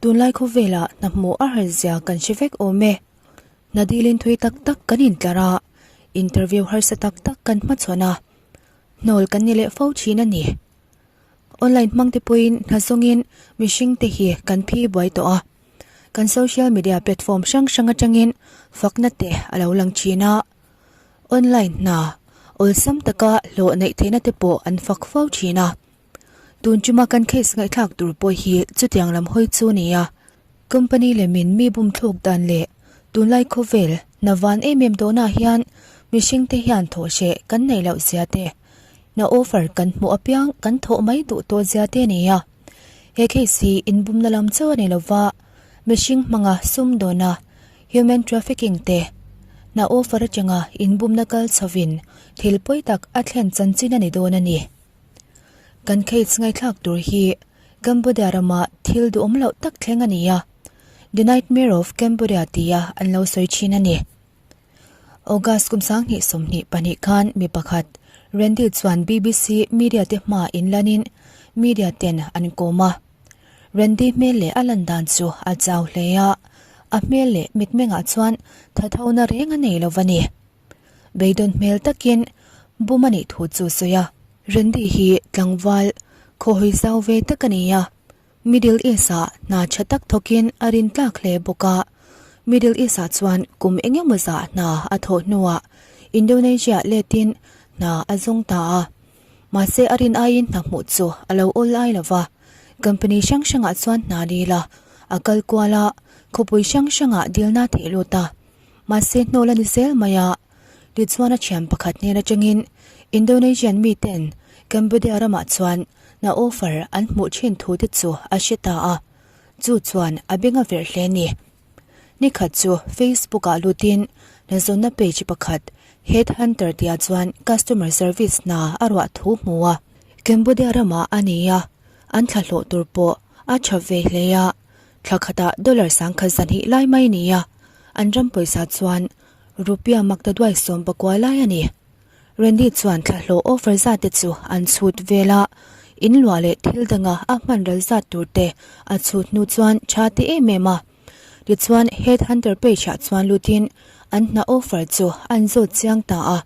Tunlai khawvelah hna hmuh a har zia kan hre vek awm e. Hna dilin thui tak tak kan intlar a, interview harsa tak tak kan hmachhawn a, hnawl kan ni leh fo thin a ni. Online hmang te pawhin hna zawngin mihring te hi kan phi buai tawh a, kan social media platform hrang hrang atangin fakna te a lo lang thin a, online hna awlsam taka hlawh neih theihna te pawh an fak fo thin a. Tun chuma kan case ngaihthlak tur pawh hi chutiang lam hawi chu a ni a, company lemin mi bum thluk dan leh tunlai khawvel hna van em em tawhnaah hian mihring te hian thawh hreh kan neih loh zia te, hna offer kan hmuh apiang kan thawh mai duh tawh zia te a ni a. He case hi inbumna lam chauh a ni lova, mihring hmanga sumdawna human trafficking te hna offer atanga inbumna kal chhovin thil pawi tak a thlen chanchin a ni dawn a ni. Kan case ngaihthlak tur hi Cambodia rama thil duhawm loh tak thleng a ni a, The Nightmare of Cambodia tia an lo sawi thin a ni. August kum 2022 khan mi pakhat Randy chuan BBC media te hma inlanin media ten an kawm a. Randy hmel leh a lan dan chu a chau hle a, a hmel leh mitmengah chuan thathona reng a nei lo va ni. Beidawn hmel takin bum a nih thu chu sawi a. Randy hi tlangval khawhawi zau ve tak a ni a, Middle East-ah hna tha tak thawkin a rin tlak hle bawk a. Middle East-ah chuan kum eng emaw zah hna a thawh hnuah Indonesia-ah letin hna a zawng ta a. Mahse a rin aiin hna hmuh chu a lo awl ai lo va, company hrang hrangah chuan hna dil a, a kal kual a, khawpui hrang hrangah dilna theih lut a. Mahse hnawl a ni zel mai a, tichuan a thian pakhat hnen atangin Indonesian miten Cambodia ramah chuan hna offer an hmuh thin thu te chu a hre ta a, chu chuan a beng a verh hle a ni. Nikhat chu Facebook ah lutin hnazawnna page pakhat Head Hunter tia chuan customer service hna a ruah thu hmu a, Cambodia ramah a ni a, an thlahlawh tur pawh a tha ve hle a, Thla khatah dollar sangkhat zahnih lai mai ni a, an ram pawisa chuan rupia maktaduai 19 lai a ni. Randy chuan thlahlawh offer zat te chu an chhut vel a, in luah leh thil danga a hman ral zat tur te a chhut hnu chuan tha ti em em a. Tichuan Head Hunter page ah chuan lutin an hna offer chu an zawt chiang ta a,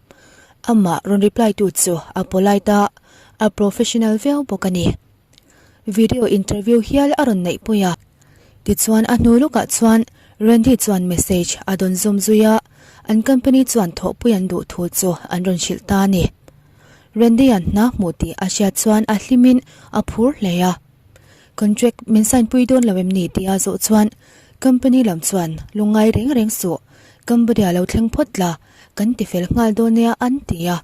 amah rawn reply tu chu a polite a, a professional viau bawk a ni. Video interview hial a rawn neih pui a. Tichuan a hnu lawkah chuan Randy chuan message a dawn zawm zui a, an company chuan thawhpui an duh thu chu an rawn hrilh ta a ni. Randy-a'n hna hmuh tih a hriat chuan a hlimin a phur hle a. Contract min sign pui dawn lo em ni tih a zawh chuan company lam chuan lungngai reng reng suh, Cambodia lo thleng phawt la, kan ti fel nghal dawn nia an ti a.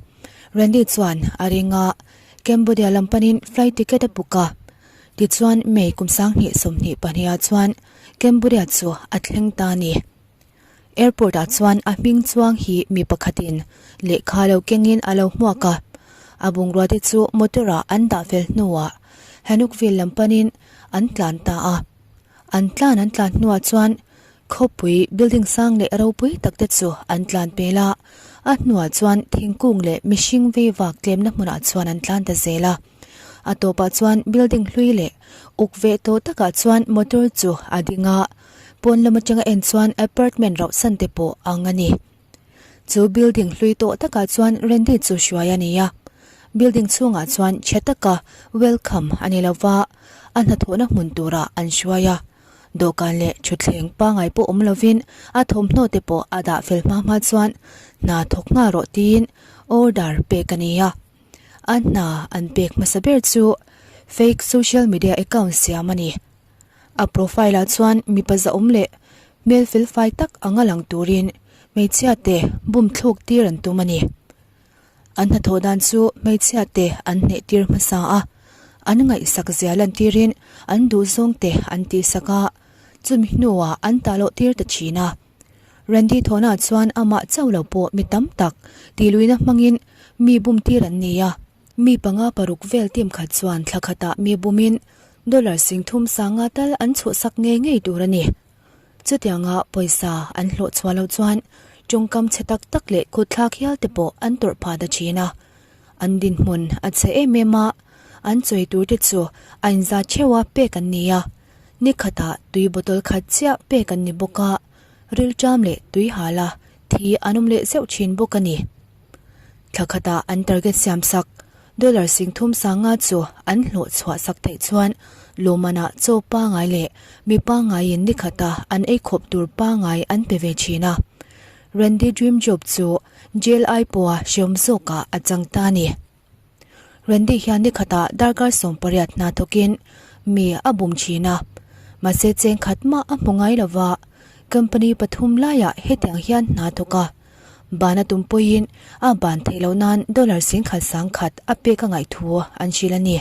Randy chuan a ring a. Cambodia lam panin flight ticket a book a, tichuan May kum 2022 ah chuan Cambodia chu a thleng ta a ni. Airport ah chuan a hming chuang hi mi pakhatin lehkha lo kengin a lo hmuak a, a bungrua te chu motor ah an dah fel hnuah Hanukville lam panin an tlan ta a. An tlan an tlan hnuah chuan Khawpui building sang leh ropui tak te chu an tlan pel a, a hnuah chuan thingkung leh mihring vei vak tlemna hmunah chuan an tlan ta zel a. A tawpah chuan building hlui leh uk veh tawh takah chuan motor chu a ding a, pawn lam atanga en chuan apartment rauh san te pawh ang a ni. Chu building hlui tawh takah chuan Randy chu hruai a ni a, building chhungah chuan chhe taka welcome a ni lova, a hnathawhna hmun turah an hruai a. Dawhkan leh thutthleng pangai pawh awm lovin a thawmhnaw te pawh a dah fel hma hma chuan hna thawk nghal rawh tiin order pek a ni a. A hna an pek hmasa ber chu fake social media account siam a ni. A profile ah chuan mipa zahawm leh hmel felfai tak anga lang turin hmeichhia te bum thluk tir an tum a ni. An hnathawh dan chu hmeichhia te an hneh tir hmasa a, an ngaihsak zia lantirin an duhzawng te an tihsak a, chumi hnuah an tah loh tir ta thin a. Randy thawhna chuan amah chauh lo pawh mi tam tak tihluihna hmangin mi bum tir an ni a, mi panga paruk vel team khat chuan thla khatah mi bumin dollar 30 sanga tal an chhuhsak ngei ngei tur a ni. Chutianga pawisa an hlawh chhuah loh chuan tawngkam chhe tak tak leh kutthlak hial te pawh an tawrh phah ta thin a. An dinhmun a chhe em em a, an chawi tur te chu a inzat theuh a pek an ni a. Ni khatah tui bottle khat chiah pek an ni bawk a, rilṭam leh tui hala thi an awm leh zeuh thin bawk a ni. Thla khatah an target siam sak dollar 30 sanga chu an hlawh chhuah sak theih chuan lawmmanah chaw pangai leh mi pangaiin ni khata an ei khawp tur pangai an pe ve thin a. Randy Dream Job chu jail ai pawha hreawm zawkah a chang ta a ni. Randy hian ni khatah darkar 18 hna thawkin mi a bum thin a, mahse cheng khat mah a hmu ngai lova, company pathum laiah hetiang hian hna thawk a. Ban a tum pawhin a ban theih loh nan dollar 10,000 sangkhat a pek a ngaih thu an hrilh a ni.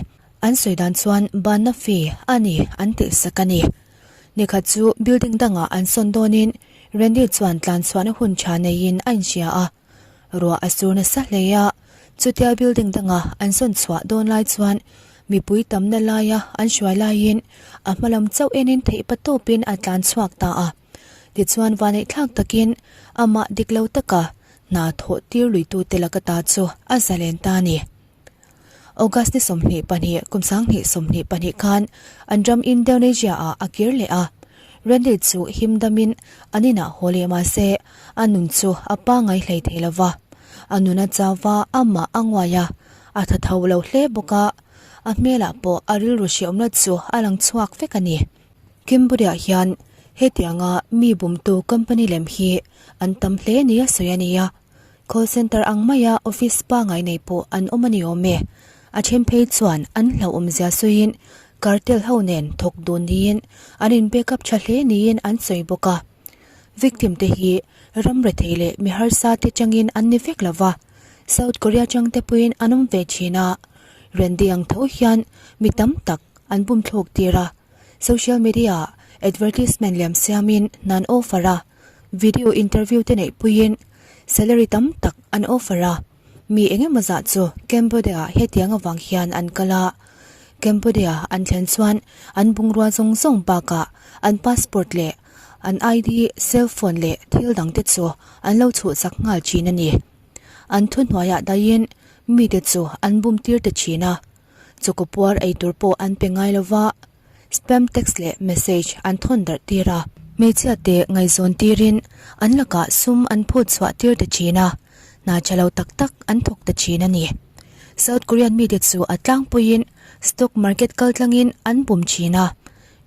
An sawi dan chuan banna fee a ni an tih sak a ni. Nikhat chu building dangah an sawn dawnin Randy chuan tlan chhuahna hun tha neiin a inhria a. Ruah a sur nasa hle a, chutia building danga an sawn chhuah dawn lai chuan mipui tamna laia an hruai laiin a hma lam chauh enin theih pa tawpin a tlan chhuak ta a. Tichuan vaneihthlak takin amah dik lo taka hna thawh tir luitute laka ta chu a zalen ta a ni. August ni 22 kum 2022 khan an ram Indonesia ah a kir leh a. Randy chu him damin an inah haw leh mah se a nun chu a pangngai hlei thei lo va. A nun a chau va, amah a nguai a, a tha tho lo hle bawk a. A hmelah pawh a rilru hreawmna chu a lang chhuak vek a ni. Cambodia hian hetianga mi bumtu company lem hi an tam hle nia sawi a ni a. Call center ang maia office pangai nei pawh an awm a ni awm e. A then phei chuan an hlauhawmzia sawiin cartel ho nen thawk dun niin an in back up tha hle niin an sawi bawk a. Victim te hi ram rethei leh mi harsa te changin an ni vek lova, South Korea changte pawhin an awm ve thin a. Randy ang tho hian mi tam tak an bumthluk tir a. Social media ah advertisement lem siamin hna an offer a, video interview te neih puiin salary tam tak an offer a, mi eng emaw zah chu Cambodia ah hetiang avang hian an kal a. Cambodia an thlen chuan an bungrua zawng zawng bakah an passport leh an ID, cell phone leh thil dang te chu an lo chhuhsak nghal thin a ni. An thuhnuaiah daihin mite chu an bum tir ta thin a. Chawkaw puar ei tur pawh an pe ngai lo va, spam text leh message an thawn darh tir a. Hmeichhia te ngaihzawn tirin an lakah sum an phut chhuah tir ta thin a, hna tha lo tak tak an thawk ta thin a ni. South Korean mite chu a tlangpuiin stock market kal tlangin an bum thin a,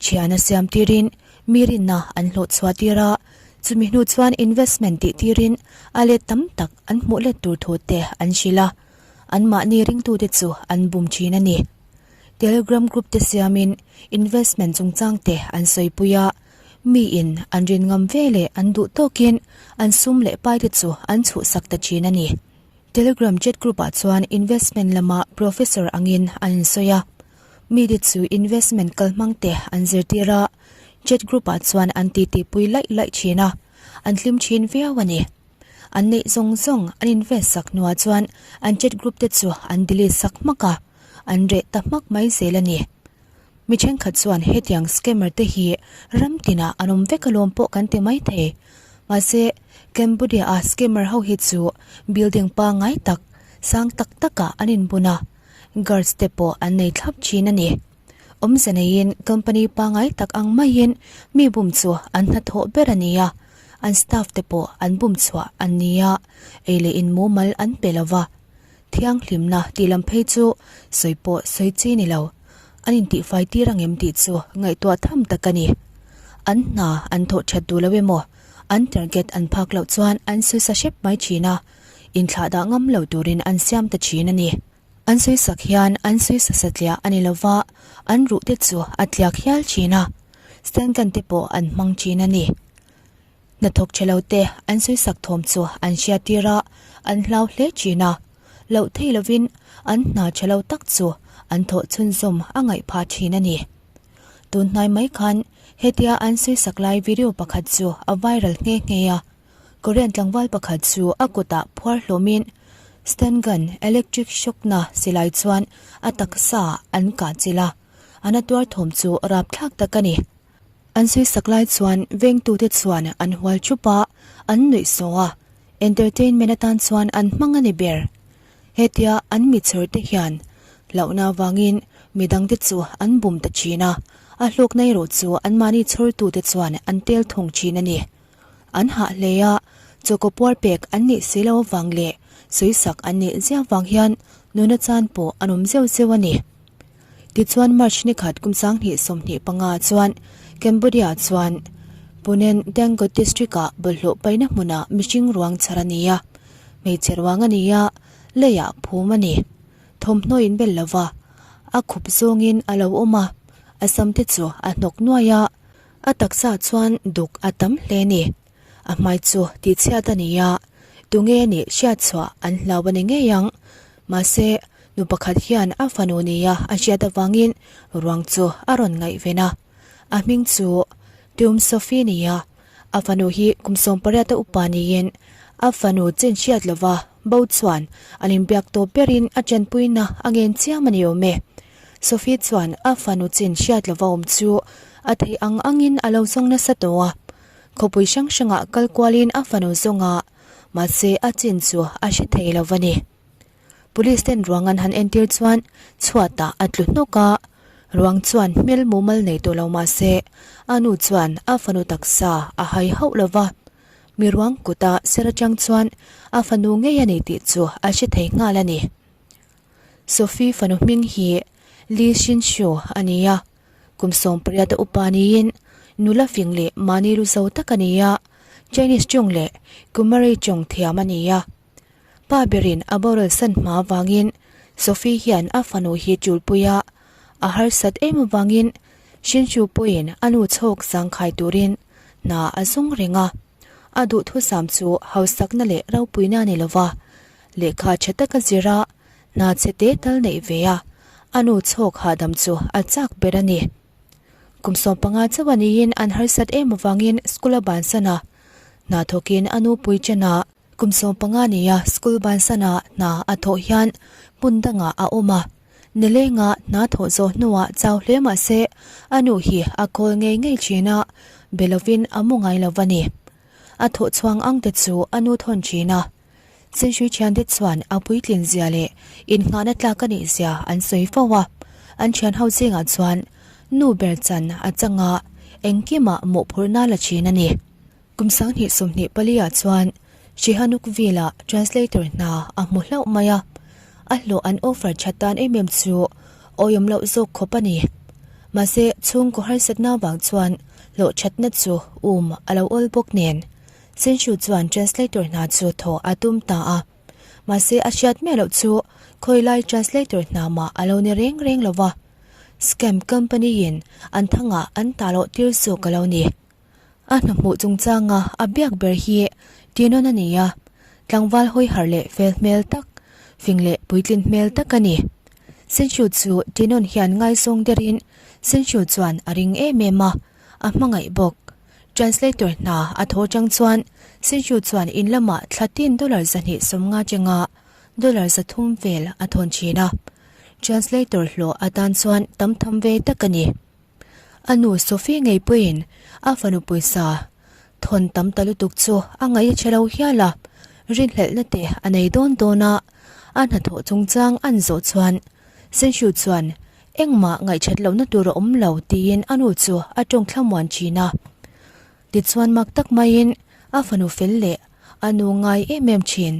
thiana siam tirin mi rinna an hlawh chhuah tir a, chumi hnu chuan investment tih tirin a let tam tak an hmuh let tur thu te an hrilh a. Anmahni ringtute chu an bum thin a ni. Telegram group te siamin investment chungchang te an sawipui a, miin an rin ngam ve leh an duh tawkin an sum leh pai te chu an chhuhsak ta thin a ni. Telegram chat group ah chuan investment lama professor angin an insawi a, mite chu investment kalhmang te an zirtir a, chat group ah chuan an titi pui laih laih thin a, an hlim thin viau a ni. An neih zawng zawng an invest sak hnuah chuan an chat group te chu an delete sak hmak a, an reh ta hmak mai zel a ni. Mi thenkhat chuan hetiang scammer te hi ram tinah an awm vek alawm pawh kan ti mai thei. Mahse, Cambodia a scammer ho hi chu building pangngai tak, sang tak takah an inbun a, guards te pawh an nei thlap thin a ni. Awmze neiin company pangngai tak ang maiin mi bum chu an hnathawh ber a ni a, an staff te pawh an bum chhuah an ni a, ei leh in mumal an pe lo va. Thianghlimna tih lam phei chu sawi pawh sawi chi ni lo, an intihfai tir ang em tih chu ngaihtuah tham tak a ni. An hna an thawh that duh lo emaw, an target an phak loh chuan an sawi sa hrep mai thin a, inthlahdah ngam lo turin an siam ta thin a ni. An sawisak hian an sawisa satliah a ni lova, an ruh te chu a tliak hial thin a, stand gun te pawh an hmang thin a ni. Hnathawk tha lo te an sawisak thawm chu an hriat tir a, an hlau hle thin a, loh thei lovin an hna tha lo tak chu an thawh chhunzawm a ngaih phah thin a ni. Tun hnai mai khan hetia an sawisak lai video pakhat chu a viral nghe nghe a. Korean tlangval pakhat chu a kutah phuar hlawmin stun gun, electric shock na silai chuan a taksa an kah chilh a, a na tuar thawm chu rapthlak tak a ni. An sawisak lai chuan vengtute chuan an hual thup a, an nuih saw a, entertainment atan chuan an hmang a ni ber. Hetia an mi chhawr te hian hlauhna avangin midangte chu an bum ta thin a. A hlawkna erawh chu anmahni chhawrtute chuan an tel thung thin a ni. An hah hle a, chawkaw puar pek an nih si lo avang leh sawisak an nih ziah vang hian nuna chan pawh an awm zeuh zeuh a ni. Tichuan March ni khat kum 2025 chuan Cambodia chuan Punen Dangot District-ah bawlhhlawh paihna hmunah mihring ruang chhar a ni a, hmeichhe ruang a ni a, leiah phum a ni. Thawmhnaw inbel lova a khup zawngin a lo awm a, a samte chu a hnawk nuai a, a taksa chuan duk a tam hle a ni. A hmai chu tihchhiat a ni a, tunge a nih hriat chhuah an hlau a ni ngei ang. Mahse, nu pakhat hian a fanu nia a hriat avangin ruang chu a rawn ngaihven a. A hming chu Tum Sophie ni a, a fanu hi kum 18 a upa niin a fanu chin hriat lova bo chuan an inbiak tawp berin a tanpuina a ngen chiam a ni awm e. Sophie chuan a fanu chin hriat lova awm chu a theih ang angin a lo zawng nasa tawh a. Khawpui hrang hrangah kal kualin a fanu zawng a, mahse a chin chu a hre thei lo va ni. Police ten ruang an han entir chuan chhuatah a tlu hnawk a, ruang chuan hmel mumal nei tawh lo mahse a nu chuan a fanu taksa a hai hauh lo va. Mi ruang kuta ser atang chuan a fanu ngei a ni tih chu a hre thei nghal a ni. Sophie fanu hming hi Lee Shin-soo a ni a. Kum 18 a upa niin nula fing leh mahni lu zo tak a ni a, Chinese tawng leh Kumari tawng thiam a ni a. Pa berin a boral san hma avangin Sophie hian a fanu hi tulpui a, a harsat em avangin Shinchu pawhin a nu chhawk zangkhai turin hna a zawng reng a. A duhthusam chu hausakna leh ropuina a ni lova, lehkha tha taka zir a, Hna chhe te tal neih ve a, a nu chhawk hahdam chu a chak ber a ni. Kum 15 chauh a niin an harsat em avangin school a bansan a, hna thawkin a nu pui chen a. Kum 15 nia school bansan a hna a thawh hian hmun dangah a awm a, nilenga hna thawh zawh hnuah chau hle mah se a nu hi a kawl ngei ngei thin a, be lovin a mu ngai lo va ni. A thawh chhuang ang te chu a nu thawn thin a. Senhrui thiante chuan a puitlin zia leh innghahna tlak a nih zia an sawi fo a, an thian ho zingah chuan nu ber chan a chang a, engkimah mawhphurhna la thin a ni. Kum 2024 ah chuan Sihanoukville-ah translator hna a hmu hlauh mai a, a hlawh an offer that tan em em chu awihawm loh zawk khawp a ni. Mahse, chhungkaw harsatna vang chuan hlawh thatna chu um a lo awl bawk nen. Senshu chuan translator hna chu thaw a tum ta a. Mahse a hriat miah loh chu khawi lai translator hna mah a lo ni reng reng lo va. Scam company in an thangah an ta loh tir zawk a lo ni. A hna hmuh chungchanga a biak ber hi Tinon a ni a, tlangval hawi harh leh fel hmel tak, fing leh puitlin hmel tak a ni. Senshu chu Tinon hian ngaizawng derin Senshu chuan a ring em em a, a hmangaih bawk. Translator hna a thaw chang chuan Sinchu chuan in lamah thla tin dollar 250 chenga dollar 300 vel a thawn thin a. Translator hlawh atan chuan tam tham ve tak a ni. A nu Sophie ngei pawhin a fanu pawisa thawn tam ta lutuk chu a ngaih a che lo hial a, rinhlelhna te a nei dawn dawn a, a hnathawh chungchang an zawh chuan Sinchu chuan Engmah ngaihṭhat lohna tur a awm lo tiin a nu chu a ṭawng thlamuan ṭhin a. Tichuan mak tak maiin a fanu fel leh a nu ngai em em ṭhin.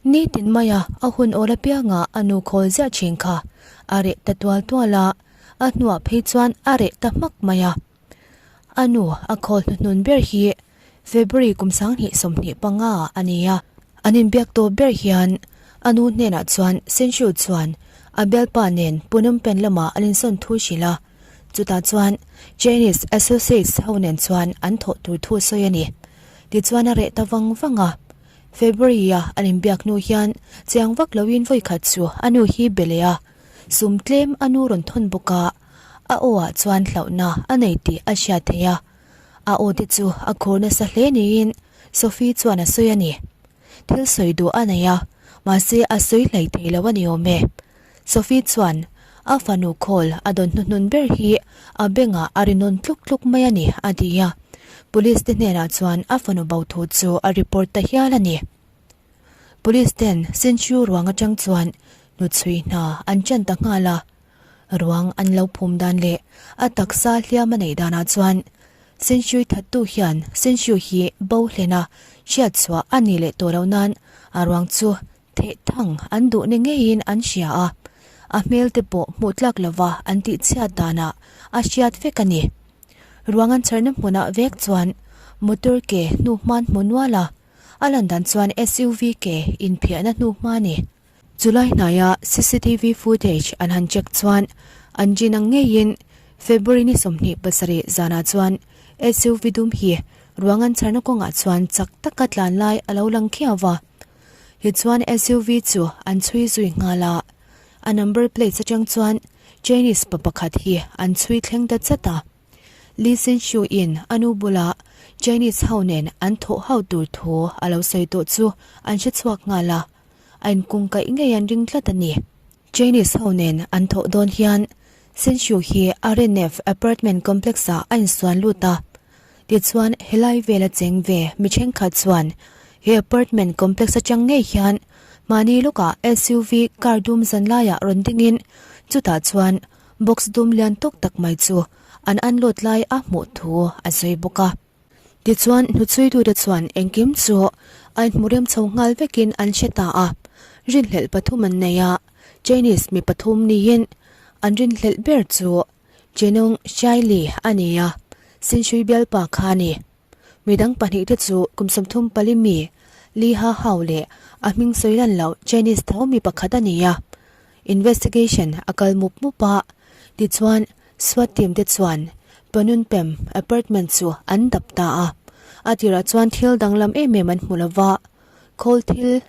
Nitin maia a hun awl apianga a nu khawl ziah ṭhin kha a reh ta tual tual a, a hnuah phei chuan a reh ta hmak mai a. A nu a khawl hnuhnun ber hi February kum 2025 ah a ni a. An inbiak tawp ber hian a nu hnenah chuan Senshu chuan a bialpa nen Phnom Penh lamah an insawn thu hrilh a, chutah chuan Chinese Associates ho nen chuan an thawh tur thu sawi a ni. Tichuan a reh ta vang vang a. February-a an inbiak hnu hian chiang vak loin vawikhat chu a nu hi be leh a, sum tlem a nu rawn thawn bawk a, a aw ah chuan hlauhna a nei tih a hriat theih a. A aw te chu a khur nasa hle niin Sophie chuan a sawi a ni. Thil sawi duh a nei a, mahse a sawi hlei thei lo a ni awm e. Sophie chuan a fanu call a dawn hnuhnun ber hi a bengah a ri nawn tluk tluk mai a ni a ti a. Police te hnenah chuan a fanu bo thu chu a report ta hial a ni. Police ten Sinchu ruang atang chuan hnuchhui hna an chan ta nghal a. Ruang an lo phum dan leh a taksa hliam a neih danah chuan Sensiui thattu hian Sensiu hi bo hlena hriatchhuah a nih leh tawh loh nan a ruang chu theh thang an duh ni ngeiin an hria a, a hmel te pawh hmuh tlak lova an tihchhiat danah a hriat vek a ni. Ruang an chharna hmunah vek chuan motor ke hnuhman hmu nual a, a lan dan chuan SUV ke inphiahna hnuhma a ni. Chulai hnaia cctv footage an han check chuan an rin ang ngeiin February ni 27 zanah chuan SUV dum hi ruang an chharna kawngah chuan chak taka tlan lai a lo lang khiau va. Tichuan SUV chu an chhui zui nghal a, a number plate atang chuan Chinese pa pakhat hi an chhui thleng ta chat a. Li Xinxu in a nu bulah Chinese ho nen an thawh ho tur thu a lo sawi tawh chu an hre chhuak nghal a, a inkungkaih ngei an ring tlat a ni. Chinese ho nen an thawh dawn hian Xinxu hi RNF apartment complex ah a insuan lut a, tichuan helai vela cheng ve mi thenkhat chuan he apartment complex atang ngei hian mahni lawkah SUV car dum zan laiah rawn dingin chutah chuan box dum lian tawk tak mai chu an unload lai a hmuh thu a sawi bawk a. Tichuan, hnuchhuitute chuan engkim chu a inhmu rem chho nghal vekin an hre ta a, rinhlelh pathum an nei a, Chinese mi pathum niin an rinhlelh ber chu Chenong Shaili a ni a, Sinshui bialpa kha a ni. Midang pahnihte chu kum 34 mi Li Ha Hao leh a hming sawi lan loh Chinese tho mi pakhat a ni a. Investigation a kal mup mup a, tichuan SWAT team te chuan Panunpem apartment chu an dap ta a, a tirah chuan thil danglam em em an hmu lo va, khawl thil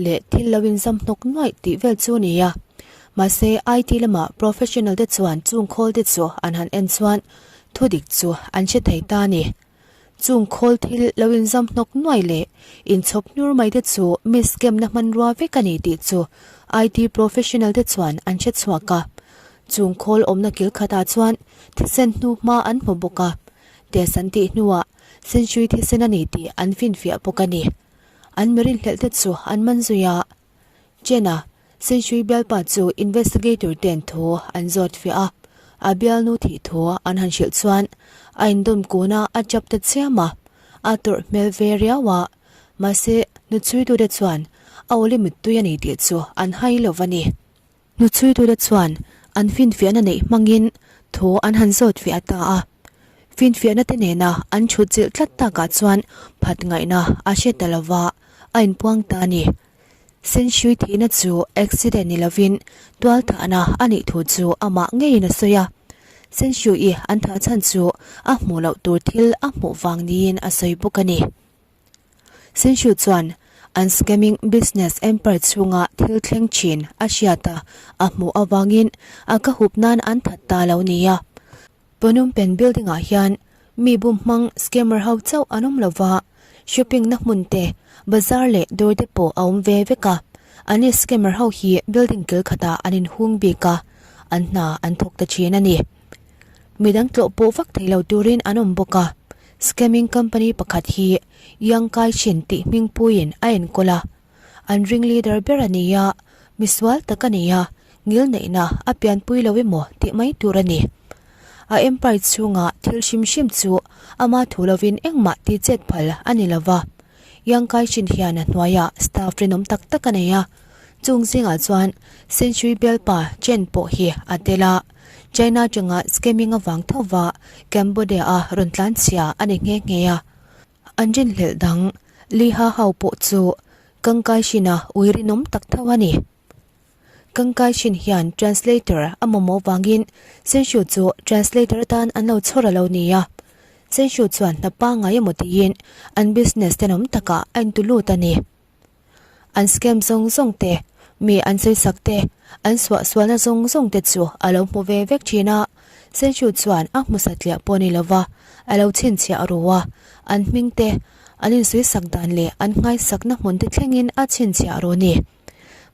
leh thil lo inzam hnawk nuaih tih vel chu a ni a. Mahse IT lama professional te chuan chung khawl te chu an han en chuan thudik chu an hre thei ta a ni. Chung khawl thil lo inzam hnawk nuai leh inchhawp hnur mai te chu mi scam na hmanrua vek a ni tih chu IT professional te chuan an hre chhuak a. Chung khawl awmna kil khatah chuan thisen hnu hma an hmu bawk a, test an tih hnuah senhrui thisen a ni tih an finfiah bawk a ni. An mi rinhlelh te chu an man zui a. Chen-a, Senhrui bialpa chu investigator ten thu an zawt fiah a, a bialnu thih thu an han hrilh chuan a indawm kun a, a chap ta chiam a, a tawrh hmel ve riau a, mahse hnuchhuitute chuan a awli mittui a ni tih chu an hai lo va ni. Hnuchhuitute chuan an finfiahna neih hmangin thu an han zawt fiah ta a, finfiahna te nena an chhut chilh tlat takah chuan phat ngaihna a hre ta lo va, a inpuang ta a ni. Senhrui thihna chu accident ni lovin tualthahna a nih thu chu amah ngeiin a sawi a. Senhrui an thah chhan chu a hmuh loh tur thil a hmuh vang niin a sawi bawk a ni. Senhrui chuan an scamming business empire chhunga thil thleng thin a hriat a, a hmuh avangin a ka hup nan an that ta lo nia. Phnom Penh building ah hian mi bum hmang scammer ho chauh an awm lo va, shopping na hmun te, bazar leh dawr te pawh a awm ve vek a. An scammer ho hi building kil khatah an inhung bik a, an hna an thawk ta thin a ni. Midang tlawh pawh vak thei lo turin an awm bawk a, scamming company pakhat hi Yang Kai Shin tih hmingpuiin a enkawl a. An ring leader ber a ni a, misual tak a ni a, ngilneihna a pianpui lo emaw tih mai tur a ni. A empire chhunga thil hrim hrim chu ama thu lovin engmah ti chet phal a ni lo va. Yang Kai-shin hian a hnuaiah staff rinawm tak tak a nei a, chung zingah chuan Century bialpa Chen pawh hi a tel a, China atanga scamming avang thova Cambodia-a rawn tlanchhia a ni nghe nghe a. An rinhlelh dang Li Ha Hao pawh chu Kang Kai Shin-a ui rinawm tak tho a ni. Kang Kai Shin hian translator a mamawh vangin Senshu chu translator atan an lo chhawr a lo ni a. Senshu chuan hna pangngai emaw tiin an business tenawm takah a intu lut a ni. An scam zawng zawng te, mi an sawisak te, an suahsualna zawng zawng te chu a lo hmu ve vek thin a. Senshu chuan a hmu satliah pawh ni lova a lo chhinchhiah ru a, an hming te, an insawisak dan leh an nghaisakna hmun te thlengin a chhinchhiah ru a ni.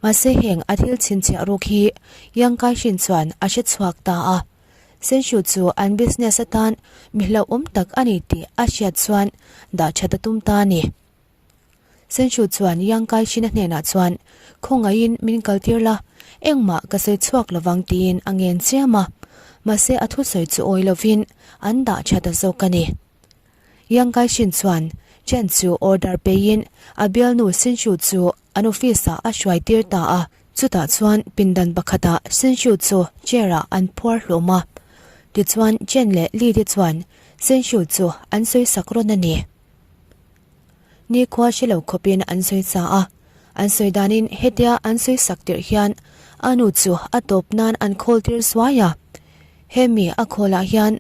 Mahse heng a thil chhinchhiah ruk hi Yang Kai-shin chuan a hre chhuak ta a. Senshu chu an business atan mi hlauhawm tak a ni tih a hriat chuan dah that a tum ta a ni. Senshu chuan Yang Kai-shina hnenah chuan, Khawngaihin min kaltir la, engmah ka sawi chhuak lovang tiin a ngen chiam a. Mahse a thusawi chu awi lovin an dah tha ta zawk a ni. Yang Kai-shin chuan Chen chu order peiin a bialnu Senshu chu an office ah a hruai tir ta a. Chutah chuan pindan pakhatah Senshu chu chair ah an phuar hlawm a. Tichuan Chen leh Li te chuan Senshu chu an sawi sak rawn a ni. Nikhua hre lo khawpin an sawi sa a, an sawi danin hetia an sawi sak tirh hian a nu chu a tawp nan an khawl tir zuai a. Hemi a khawlah hian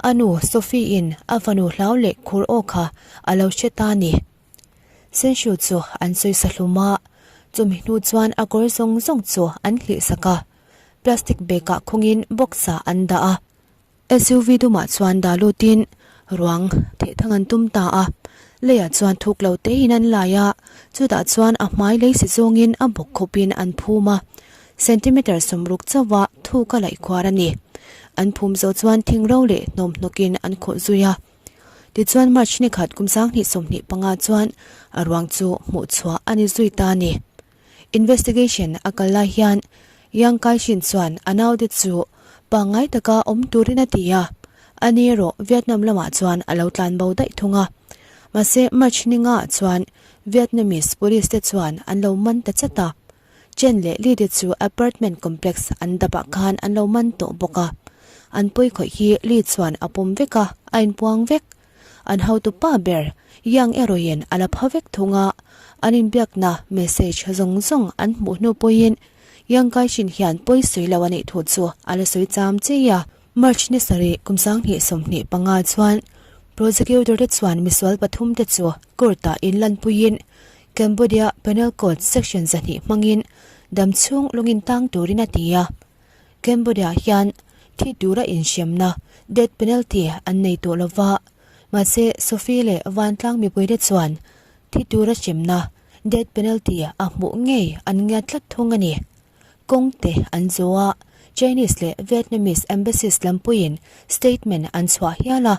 a nu Sophie in a fanu hlau leh khur aw kha a lo hre ta a ni. Senshu chu an sawi sa hlum a, chumi hnu chuan a kawr zawng zawng chu an hlih sak a, plastic bag ah khawngin box ah an dah a. SUV dumah chuan dah lutin ruang thehthang an tum ta a, leiah chuan thuk lo tein an lai a, chutah chuan a hmai lei si zawngin a bawk khawpin an phum a, centimeter sawmruk chauha thuk a laih khuar a ni. An phum zawh chuan thingro leh hnawmhnawkin an khawh zui a. Tichuan March ni khat kum 2025 chuan a ruang chu hmuh chhuah a ni zui ta a ni. Investigation a kal lai hian Yang Kai-shin chuan a naute chu pangngai taka awm turin a ti a, ani erawh Vietnam lamah chuan a lo tlan bo daih thung a. Mahse March ni ngaah chuan Vietnamese police te chuan an lo man ta chat a, Chen leh Li te chu apartment complex an dapah khan an lo man tawh bawk a. An pawikhawih hi Li chuan a pawm vek a, a inpuang vek. An hotu pa ber Yang erawhin a la pha vek thung a, an inbiakna message zawng zawng an hmuh hnu pawhin Yang Kai-shin hian pawi sawi lo a nih thu chu a la sawi cham chei a. March ni sarih kum 2025 chuan prosecutor te chuan misual pathum te chu court-ah inlanpuiin Cambodia Penal Code section 2 hmangin damchhung lungin tang turin a ti a. Cambodia hian thi tura inhremna, death penalty, an nei tawh lo va, mahse Sophie leh Vantlang mipuite chuan thi tura hremna, death penalty, a hmuh ngei an ngiat tlat thung a ni. Kawng te an zawh a, Chinese leh Vietnamese embassies lampuiin statement an chhuah hial a,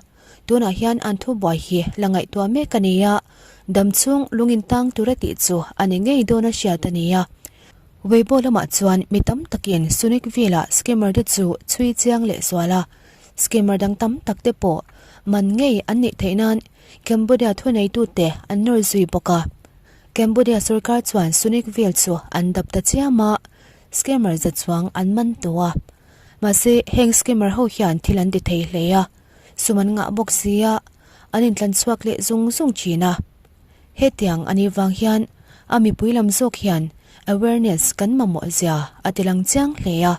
tunah hian an thubuai hi la ngaihtuah mek a ni a, damchhung lungin tang tura tih chu a ni ngei dawn a hriat a ni a. Weibo lamah chuan mi tam takin Sonic Ville-a scammer te chu chhui chiang leh zual a, scammer dang tam tak te pawh man ngei an nih theih nan Cambodia thuneitute an nawr zui bawk a. Cambodia sorkar chuan Sonic Ville chu an dap ta chiam a, scammer za chuang an man tawh a. Mahse, heng scammer ho hian thil an ti thei hle a, sum an ngah bawk si a, an intlan chhuak leh zung zung thin a. Hetiang a nih vang hian a mipui lam zawk hian awareness kan mamawh zia a ti lang chiang hle a.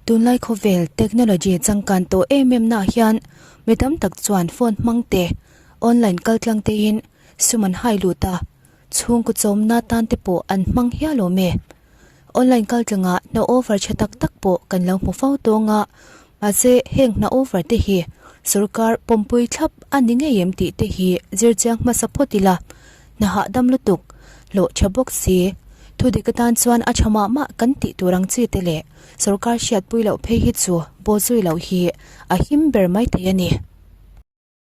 Tunlai khawvel technology changkan tawh em em naah hian mi tam tak chuan phone hmang te, online kaltlang tein sum an hai lut a, chhungkaw chawmna tan te pawh an hmang hial awm e. Online kaltlangah hna offer tha tak tak pawh kan lo hmu fo tawng a, mahse heng hna offer te hi sorkar pawmpui thlap a ni ngei em tih te hi zir chiang hmasa phawt ila, hna hahdam lutuk, hlawh tha bawk si, thudik atan chuan a tha mah mah kan tih tur ang chi te leh sorkar hriatpui loh phei hi chu bawhzui loh hi a him ber mai thei a ni.